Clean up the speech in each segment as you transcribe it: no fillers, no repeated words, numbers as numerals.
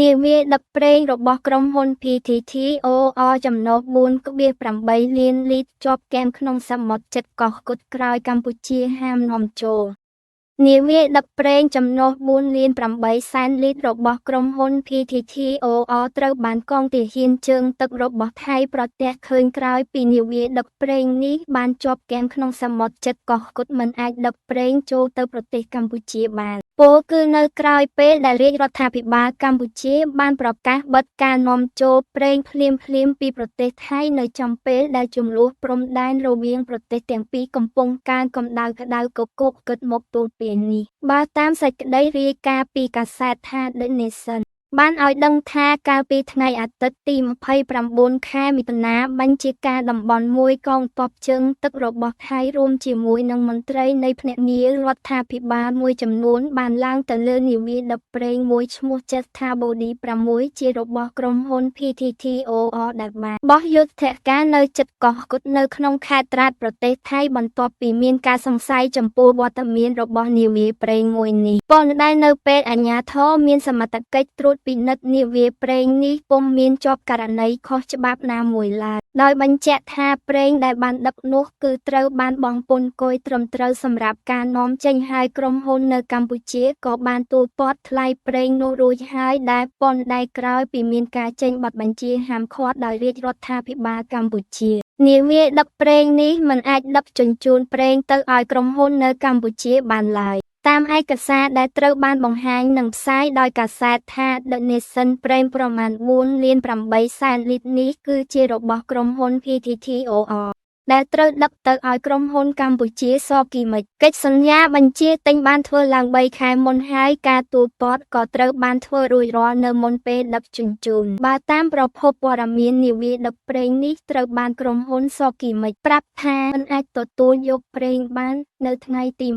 នាវាដឹកប្រេងរបស់ក្រុមហ៊ុន PTTOR ចំណុះ 4.8 លានលីត្រជាប់គាំងក្នុងសមុទ្រជិតកោះគជ់ក្រោយកម្ពុជាហាមនាំចូល។ នាវាដឹកប្រេងចំណុះ 4 លាន 8 សែនលីត្ររបស់ក្រុមហ៊ុន PTTOR ត្រូវបានកងទាហានជើងទឹករបស់ថៃប្រទះឃើញក្រោយពីនាវាដឹកប្រេងនេះបានជាប់គាំងក្នុងសមុទ្រជិតកោះគជ់មិនអាចដឹកប្រេងចូលទៅប្រទេសកម្ពុជាបាន ពោលគឺនៅក្រោយពេលដែលរាជរដ្ឋាភិបាលកម្ពុជាបានប្រកាសបិទការនាំចូលប្រេងភ្លាមៗពីប្រទេសថៃនៅចំពេលដែលជម្លោះព្រំដែនរវាងប្រទេសទាំងពីរកំពុងកើនកម្ដៅក្ដៅគគុកគិតមកទល់ពេលនេះ។ បើតាមសេចក្តីរាយការណ៍ពីកាសែតថា The Nation បានឲ្យដឹងថាកាលពីថ្ងៃអាទិត្យទី 29 ខែមិថុនាបញ្ជាការតំបន់មួយកងទ័ពជើងទឹករបស់ថៃរួមជាមួយនឹងមន្ត្រីនៃភ្នាក់ងាររដ្ឋាភិបាលមួយចំនួនបានឡើងទៅលើនាវាដឹកប្រេងមួយឈ្មោះ Jetha Body 6 ជារបស់ក្រុមហ៊ុន PTTOR ដែលបានបោះយុទ្ធការនៅជិតកោះគជ់នៅក្នុងខេត្តត្រាតប្រទេសថៃបន្ទាប់ពីមានការសង្ស័យចំពោះវត្តមានរបស់នាវាប្រេងមួយនេះ។ ប៉ុន្តែនៅពេលអាជ្ញាធរមានសមត្ថកិច្ចត្រួតពិនិត្យនាវាប្រេងនេះពុំមានជាប់ករណីខុសច្បាប់ណាមួយឡើយ ដោយបញ្ជាក់ថាប្រេងដែលបានដឹកនោះគឺត្រូវបានបង់ពន្ធគយត្រឹមត្រូវសម្រាប់ការនាំចេញហើយក្រុមហ៊ុននៅកម្ពុជាក៏បានទូទាត់ថ្លៃប្រេងនោះរួចហើយដែរប៉ុន្តែក្រោយពីមានការចេញបទបញ្ជាហាមឃាត់ដោយរាជរដ្ឋាភិបាលកម្ពុជា នាវាដឹកប្រេងនេះមិនអាចដឹកជញ្ជូនប្រេងទៅឲ្យក្រុមហ៊ុននៅកម្ពុជាបានឡើយ។ តាមឯកសារដែលត្រូវបានបង្ហាញនិងផ្សាយដោយកាសែតថា The Nation ប្រេងប្រមាណ 4 លាន 8 សែនលីត្រនេះគឺជារបស់ក្រុមហ៊ុន PTTOR ដែលត្រូវដឹកទៅឲ្យក្រុមហ៊ុនកម្ពុជាសគីមិច។ កិច្ចសន្យាបញ្ជាទិញបានធ្វើឡើង 3 ខែមុនហើយការទូទាត់ក៏ត្រូវបានធ្វើរួចរាល់នៅមុនពេលដឹកជញ្ជូន។ បើតាមប្រភពព័ត៌មាននាវាដឹកប្រេងនេះត្រូវបានក្រុមហ៊ុនសគីមិចប្រាប់ថាមិនអាចទទួលយកប្រេងបាននៅថ្ងៃទី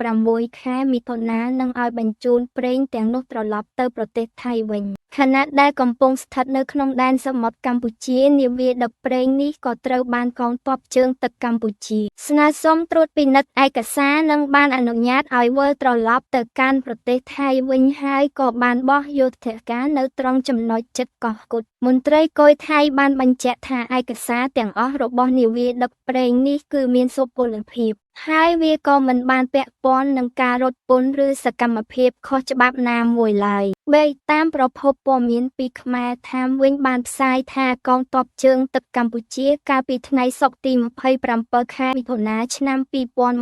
26 ខែមិថុនានិងឲ្យបញ្ជូនប្រេងទាំងនោះត្រឡប់ទៅប្រទេសថៃវិញ។ ខណៈដែលកំពុងស្ថិតនៅក្នុងដែនសមុទ្រកម្ពុជានាវាដឹកប្រេងនេះក៏ត្រូវបានកងទ័ពជើងទឹកកម្ពុជាស្នើសុំត្រួតពិនិត្យឯកសារនិងបានអនុញ្ញាតឲ្យវិលត្រឡប់ទៅកាន់ប្រទេសថៃវិញហើយក៏បានបោះយុទ្ធការនៅត្រង់ចំណុចជិតកោះគជ់។ មន្ត្រីគយថៃបានបញ្ជាក់ថាឯកសារទាំងអស់របស់នាវាដឹកប្រេងនេះគឺមានសុពលភាព ហើយវាក៏មិនបានពាក់ព័ន្ធនឹងការរត់ពន្ធឬសកម្មភាពខុសច្បាប់ណាមួយឡើយ។ 3 តាមប្រភពព័ត៌មានពីខ្មែរថាមវិញបានផ្សាយថាកងទ័ពជើងទឹកកម្ពុជាកាលពីថ្ងៃសុក្រទី 27 ខែមិថុនា ឆ្នាំ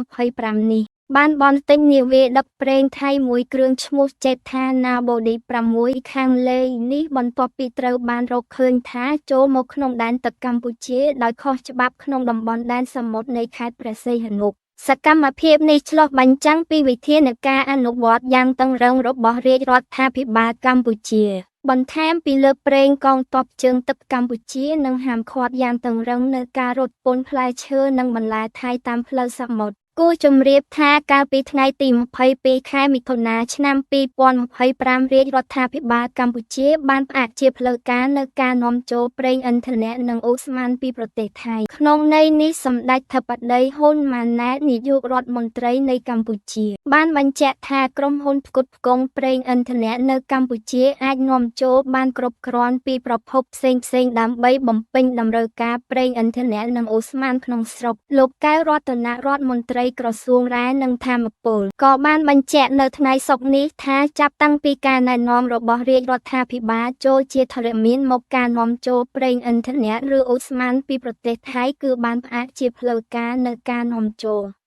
2025 នេះបានបន់ទិញនាវាដឹកប្រេងថៃមួយគ្រឿងឈ្មោះ Jetha Nabodi 6 ខាងលើនេះបន្ទាប់ពីត្រូវបានរកឃើញថាចូលមកក្នុងដែនទឹកកម្ពុជាដោយខុសច្បាប់ក្នុងតំបន់ដែនសមុទ្រនៃខេត្តព្រះសីហនុ។ សកម្មភាពនេះឆ្លុះបញ្ចាំងពីវិធានការអនុវត្តយ៉ាងតឹងរ៉ឹងរបស់រាជរដ្ឋាភិបាលកម្ពុជា។ បន្ថែមពីលើប្រេងកងទ័ពជើងទឹកកម្ពុជានឹងហាមឃាត់យ៉ាងតឹងរ៉ឹងនូវការរត់ពន្ធផ្លែឈើនិងបន្លែថៃតាមផ្លូវសមុទ្រ។ គួរជម្រាបថាកាលពីថ្ងៃទី 22 ខែមិថុនា ឆ្នាំ 2025 រាជរដ្ឋាភិបាលកម្ពុជាបានផ្អាកជាផ្លូវការនូវការនាំចូលប្រេងឥន្ធនៈនិងឧស្ម័នពីប្រទេសថៃ។ ក្នុងន័យនេះសម្ដេចធិបតីហ៊ុនម៉ាណែតនាយករដ្ឋមន្ត្រីនៃកម្ពុជា បានបញ្ជាក់ថាក្រុមហ៊ុនផ្គត់ផ្គង់ប្រេងឥន្ធនៈនៅកម្ពុជាអាចនាំចូលបានគ្រប់គ្រាន់ពីប្រភពផ្សេងៗដើម្បីបំពេញតម្រូវការប្រេងឥន្ធនៈនិងឧស្ម័នក្នុងស្រុក។ លោកកែវរតនៈរដ្ឋមន្ត្រីក្រសួងរ៉ែនិងថាមពលក៏បានបញ្ជាក់នៅថ្ងៃសុក្រនេះថាចាប់តាំងពីការណែនាំរបស់រាជរដ្ឋាភិបាលចូលជាធរមានមកការនាំចូលប្រេងឥន្ធនៈឬឧស្ម័នពីប្រទេសថៃគឺបានផ្អាកជាផ្លូវការនូវការនាំចូល។